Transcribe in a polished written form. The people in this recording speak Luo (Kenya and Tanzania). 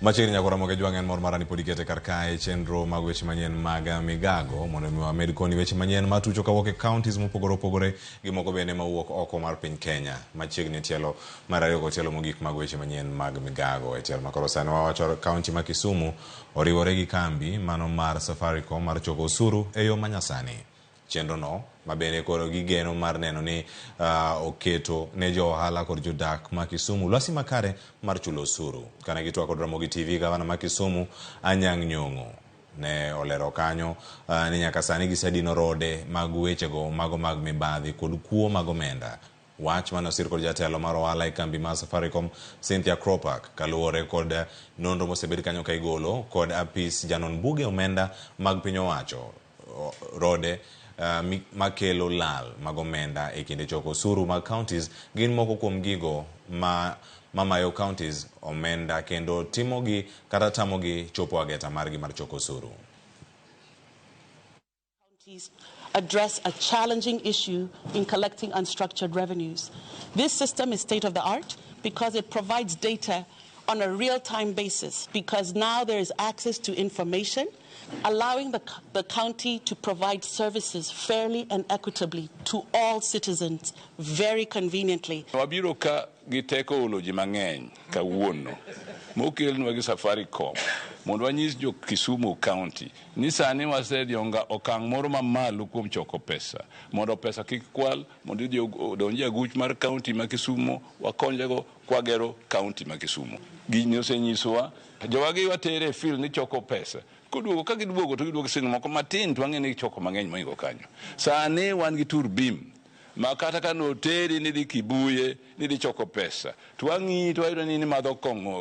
Machiegni nyakora moge jwang' en mor mara ni pod ikete kar kae chenro mag weche manyien mag migago mondo mi wamed koni weche manyien matucho kawuok e counties mopogore opogore gi moko bende mawuok oko mar piny Kenya. Machiegni e tielo mar ariyo kod tielo mogik mag weche manyien mag migago. E tielo makoro sani wawacho county ma Kisumu oriwore gi kambi mano mar Safaricom mar choko osuru e yo manyasani. Chenro no ma bende koro gigeno mar neno ni oketo ne jo ohala kod jodak ma Kisumu lwasi makare mar chulo osuru. Kane gitwak kod Ramogi TV, gavana ma Kisumu Anyang' Nyong'o ne olero kanyo ni nyaka sani gisedino rode mag wechego mago mag mibadhi kod kuo mag omenda. Wach mane osir kod jatelo mar ohala e kambi mar Safaricom Cynthia Kropak kaluwore kod nonro mosebed kanyo ka igolo kod apis janon buge omenda mag piny owacho rode makelo lal mag omenda e kinde choko osuru mag counties gin moko kuom gigo ma mamayo counties omenda kendo timogi kata tamogi chopo ageta margi mar choko osuru. Counties address a challenging issue in collecting unstructured revenues. This system is state of the art because it provides data on a real-time basis, because now there is access to information, allowing the county to provide services fairly and equitably to all citizens very conveniently. Wabiro ka gi teko olo ji mang'eny kawuono mokelnwa gi Safaricom mondo wanyis jo Kisumu County ni sani wasedhi okang' moro mamalo kuom choko pesa mondo pesa kik kwal mondo idhi odonji e aguch mar county ma Kisumu wakonyego kwagero county ma Kisumu. Gini osenyisowa jowagi watere e field ni choko pesa koduogo ka giduogo to giduogo siling moko matin to wang'e ni gichoko mang'eny mohingo kanyo. Sani wan gi turbim ma kata ka noteri ni dhi Kibuye ni dhi choko pesa to wang'iyi to wayudo ni nimadho kong'o.